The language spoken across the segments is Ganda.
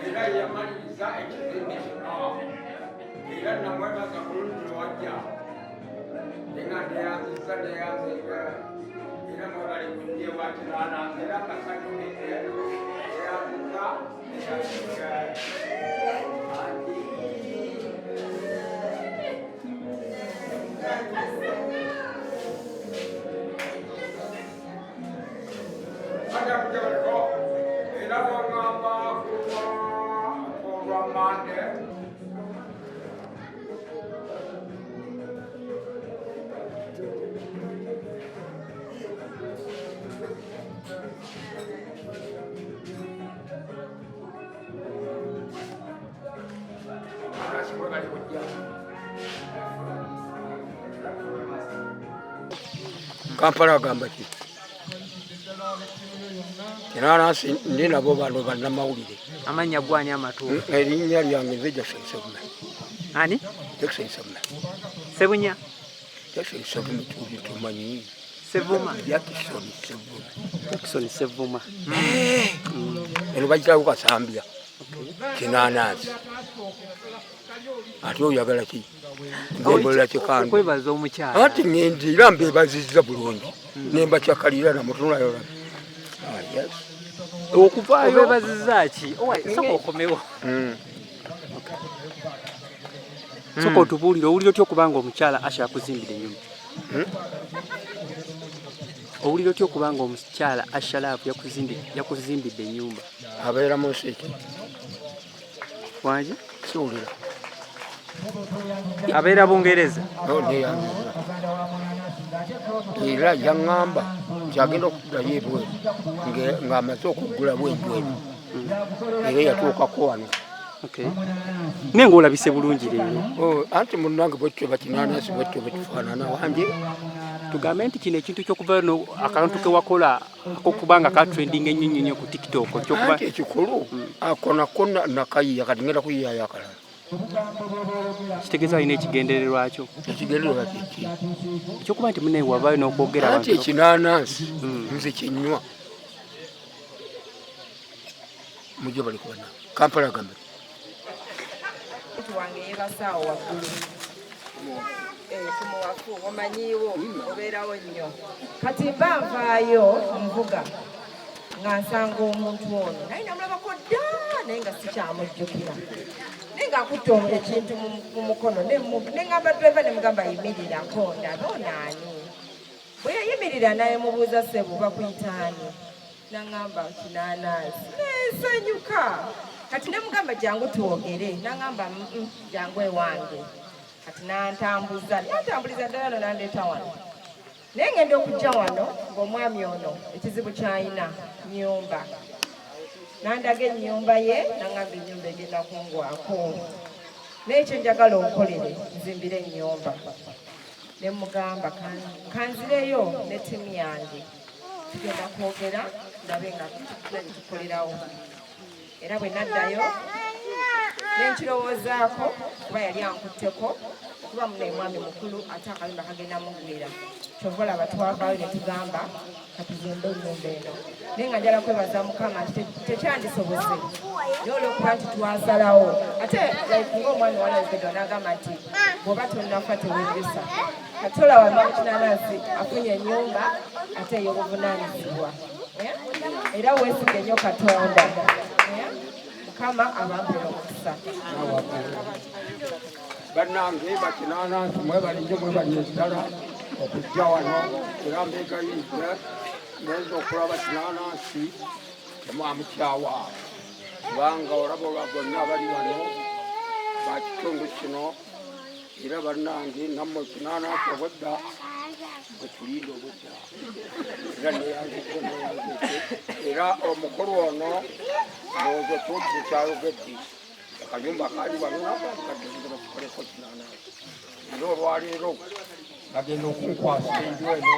Era yamaliriza ekizimbe kino, era namwebaza bulungi lwajja nga neyanziza neyanziza, era mwebale kujja ewa Kinaanansi, era mbasanyukidde, neyanziza neyanziza anti. Madamu Jabaliko, era bw'oŋŋamba kulwa Mande. Anasi mwebale kujja. Kampala agamba ki? Kinaanansi ndi nabo bano bannamawulire. Amannya gwani amatuufu? Erinnya lyange nze Jackson Sebunya. Ani? Jackson Sebunya. Sebunya? Jackson Sebunya tuli tumanyi. Sevuma. Jackson Sevuma. Jackson Sevuma. Eno bagitawo Kasambya. Kinaanansi. Ate oyagala ki? Ngombolela kikando. Okwebaza omukyala. Anti ngendi era mbebazizza bulungi. Nembacakalira namutunulayo. Ah, yes. Okuvaayo Obeebazizza ki? Owa, sooka okomewo. Sooka otubuulire, owulira otya okubanga omukyala Asha akuzimbira ennyumba? Owulira otya okubanga omukyala Asha Love yakuzimbidde ennyumba? Abeera mu nsi ki? Wangi? Siwulira. Abeera Bungereza. No, neyanziza. Era yaŋŋamba nti agenda okuddayo ebweru ng'amaze okuggulawo ebweru. Era yatuukako wano. Okay. Naye ng'olabise bulungi leero. Oh, anti munnange bwetutyo bakinaanasi bwetutyo bwetufaanana wange. Tugambe nti kino ekintu ky'okuvayo akantu ke wakola akokuba nga ka trending ennyo nnyo nnyo ku TikTok ekyokuba Anti ekikulu ako nako nakayiya, kati ngenda kuyiyayo akalala. Kitegeeza alina ekigendererwa kyo. Ekigendererwa kiki? Ekyokuba nti munne wavaayo n'okwogera Anti abantu ekinaanansi nze kyenywa. Mujje bali kubana. Kampala gambe. Omuntu wange yeebasaawo waggulu. Kumuwafu omanyiiwo obeerawo nnyo. Kati mba nvaayo nvuga nga nsanga omuntu ono, naye namulabako dda naye nga sikyamujjukira, naye ng'akutte ekintu mu mukono, ne ŋŋamba driver, ne mugamba yimirirako ndabe ono ani. Bwe yayimirira naye mubuuza, ssebo bakuyita ani? N'aŋŋamba Kinaanansi, nensanyuka. Kati ne mugamba jangu twogere, n'aŋŋamba jangu ewange. Kati nantambuza, nantambuliza ddala no nandeeta wano. Naye ngenda okujja wano ng'omwami ono ekizibu ky'alina nnyumba. Nandaga ennyumba ye, n'aŋŋamba ennyumba egenda kungwako. Naye kye njagala onkolere, nzimbire ennyumba. Ne mugamba kanzireyo ne ttiimu yange, tugenda kwogera ndabe nga tukolerawo. Era bwe naddayo ne nkirowoozaako, kuba yali ankutteko okuba munne mwami mukulu ate akayumba kagenda mugwira. Kyova olaba twavaayo ne tugamba katuzimbe ennyumba eno. Naye nga njagala kwebaza Mukama nti tekyandisobose, naye olw'okuba nti twasalawo, ate like ng'omwami walayogeddwa n'agamba nti bw'oba tonnafa tewejjusa. Kati olaba Mama Kinaanansi afunye ennyumba ate ey'obuvunaanyizibwa. Era weesige nnyo Katonda. Mukama abampeere omukisa. Bannange bakinaanansi mwebale nnyo, mwebale ddala okujja wano, era mbeegayiridde ngenza okulaba Kinaanansi temwamukyawa, kubanga olaba olwa bonna abali wano ba kitundu kino. Era bannange nammwe Kinaanansi obwedda bwe tulinda obwedda, era neyanzidde neyanzidde. Era omukulu ono ndowooza tujje kyayogedde. Akayumba kaali wano nabakadde bakikoleko Kinaanansi. Era olwaleero bagenda okunkwasa enju eno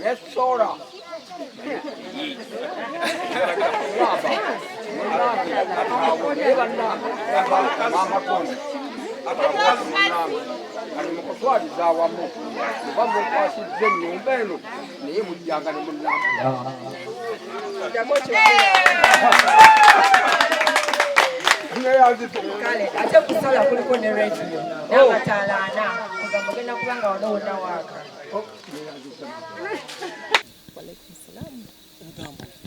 ne solar. Naye bannange bamakonde munnange kali mukutwaliza awamu oba munkwasizza ennyumba eno naye mujjanga ne munnange. Kale ate ku solar kuliko ne radio n'amataala ana, kugamba ogenda kubanga wano wonna waaka. Walaikum salaam.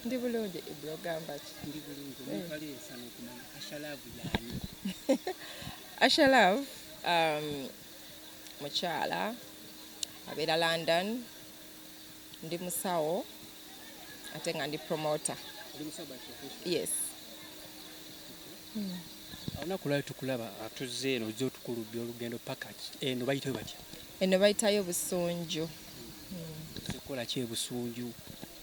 Ndi bulungi. Ibra, ogamba ki? Ndi bulungi. Omuntu ali esana okumanya Ashalove yaani? Ashalove mukyala abeera London, ndi musawo ate nga ndi promoter. Oli musawo by profession? Yes. Olunaku lwali tukulaba atuzze eno, ozze otukulubya olugendo paka eno, bayitayo batya? Eno bayitayo Busunju. Kukola ki ebusunju?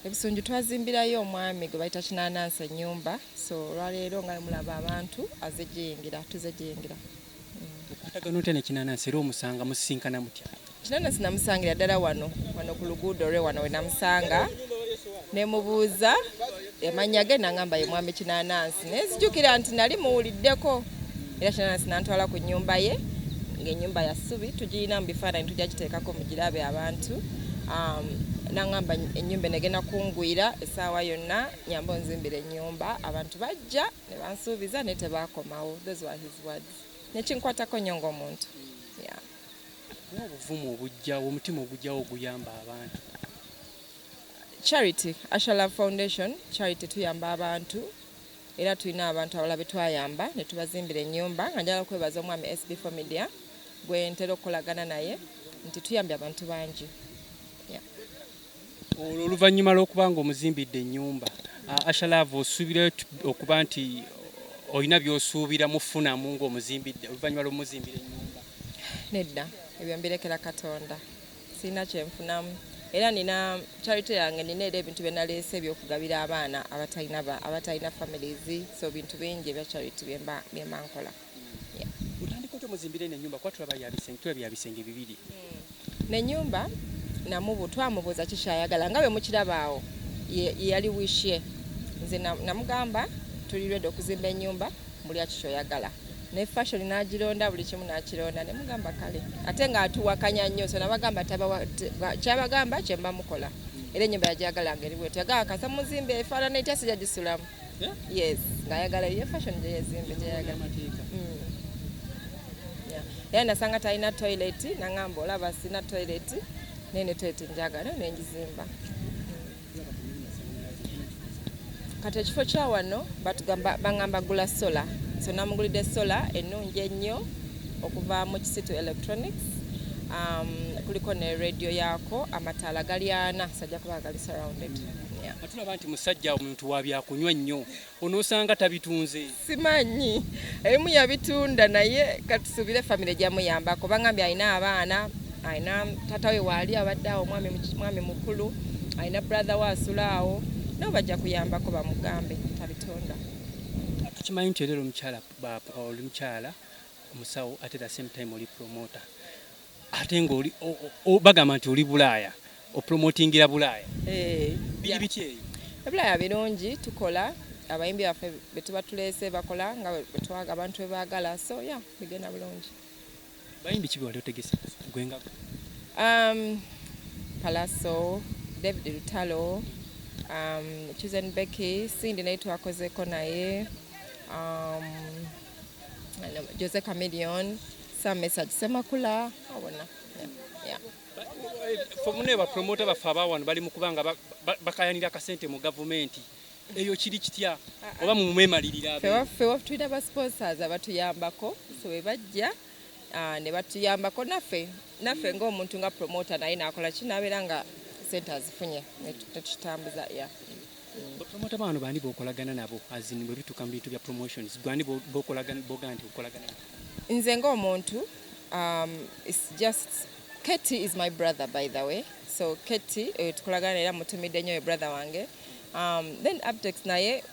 Ebusunju twazimbirayo omwami gwe bayita Kinaanansi ennyumba, so olwaleero nga mulaba abantu aze giyingira, tuze giyingira. Okwatagana otya ne Kinaanansi, era omusanga musisinkana mutya? Kinaanansi namusangira ddala wano wano ku luguudo lwe wano we namusanga, ne mubuuza amannya ge, nangamba ye mwami Kinaanansi, naye nzijukira nti nali muwuliddeko. Era Kinaanansi nantwala ku nnyumba ye, ng'ennyumba ya ssubi, tugirina mu bifaananyi, tujja giteekako mugirabe abantu. Nangamba ennyumba eno egenda kungwira essaawa yonna, nyamba onzimbira ennyumba. Abantu bajja ne bansuubiza naye tebaakomawo. Those were his words, nekinkwatako nnyo ng'omuntu, yeah. Obuvumu obujjawo, omutima ogujjawo oguyamba abantu? Charity, Ashalove Foundation charity, tuyamba abantu era tulina abantu abalala betwayamba ne tubazimbira ennyumba, nga njagala kwebaza omwami SB4 Media gwe ntera okukolagana naye nti tuyambye abantu bangi. Olwo oluvannyuma lw'okuba nga omuzimbidde ennyumba, Ashalove osuubirayo okuba nti olina by'osuubira mufunamu ng'omuzimbidde, oluvannyuma lw'omuzimbira ennyumba? Nedda, ebyo mbirekera Katonda, sirina kyenfunamu. Era nina charity yange, nina era ebintu bye naleese ebyokugabira abaana abatalina families, so bintu bingi ebya charity byemba nkola. Otandika otya omuzimbira eno ennyumba, kuba tulaba yabisenge, tulaba yabisenge bibiri? Nenyumba namubu twamubuuza kikyayagala, nga bwe mukiraba awo ye yali wish ye. Nze namugamba tuli ready okuzimba ennyumba, buli aki kyoyagala, ne fashion n'agironda, buli kimu n'akironda, ne mugamba kale, ate ng'atuwakanya nnyo, so nabagamba kyabagamba kyemba mukola. Era ennyumba yagiyagala nga eri bwetyo, yagamba kasa muzimbe efaanana etya sijja gisulamu. Yes, ng'ayagala ye fashion gye yezimbe gyeyagala. Yeah. Era nasanga talina toilet, nangamba olaba sina toilet, naye ne toilet njagala nengizimba. Kati ekifo kya wano batugamba, bangamba gula solar, so namugulidde solar ennungi ennyo okuva mu Kisitu Electronics. Kuliko ne radio yaako, amataala gali ana, sajja kuba gali surrounded, yeah. Atulaba nti musajja omuntu wa byakunywa nnyo, onoosanga tabitunze? Simanyi, ebimu yabitunda, naye katusuubire famire gyamuyambako. Bangambye alina abaana, alina taata we waali abadde awo, mwami mukulu, alina brother we asula awo, nabo bajja kuyambako bamugambe tabitonda. Tukimanyi nti era omukyala oli mukyala omusawo, ate the same time oli promoter, ate nga oli bagamba nti oli Bulaaya, opromotingira Bulaaya. Eh, biri biki eyo? Ebulaaya birungi, tukola abayimbi baffe betuba tuleese bakola nga bwe abantu bwe baagala, so yeah, bigenda bulungi. Bayimbi ki bewali otegese gwenga? Palaso, David Lutalo, Chosen Becky, Cindy naye twakozeeko naye, Jose Chameleone, Sam Message Semakula, abona, yeah. Fe mune bapromota baffe abawano bali mu kubanga bakayanira akasente mu gavumenti, eyo kiri kitya, oba mumwemalirira? Ffe tulina ba sponsors abatuyambako, so bwe bajja ne batuyambako, naffe ng'omuntu nga promoter naye nakola ki, nabeera nga sente azifunye ne tukitambuza, yeah. Bapromota bano bani bokolagana nabo, azini bwe bituuka mu bintu bya promotions, gwani bokolagana boga nti okolagana nabo? Nze ng'omuntu, it's just Katie is my brother, by the way, so Katie tukolagana era mutumidde nnyo, ye brother wange. Then Abtex naye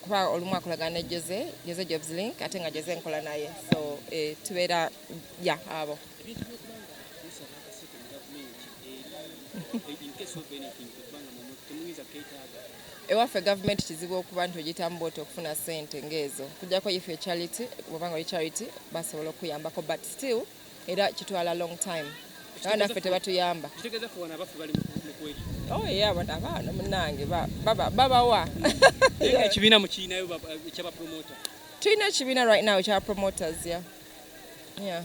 Kuba olumu akolagana ne Jose, Jose Jobs Link, ate nga Jose nkola naye, so tubeera ya abo. Ebintu byokubanga musaba akasente mu gavumenti eri in case of anything, okubanga temuyinza keetaaga. Ewaffe gavumenti kizibu okuba nti ogitamu bwoti okufuna sente ng'ezo, kujjako if charity, bwobanga oli charity basobola okuyambako, but still era kitwala long time. Aba naffe tebatuyamba. Kitegeeza ffe wano abaffe bali mu kweri. Oh yeah, bano abaana munange babawa. Naye nga ekibiina mukiyinayo ekyabapromota? Tulina ekibiina right now ekya promoters, yeah,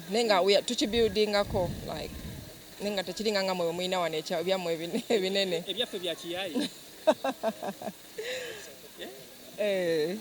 naye nga tukibuildingako like, naye nga tekiringa nga mwe bwe mulina wano ebyammwe ebinene. Ebyaffe bya kiyaye. Eh.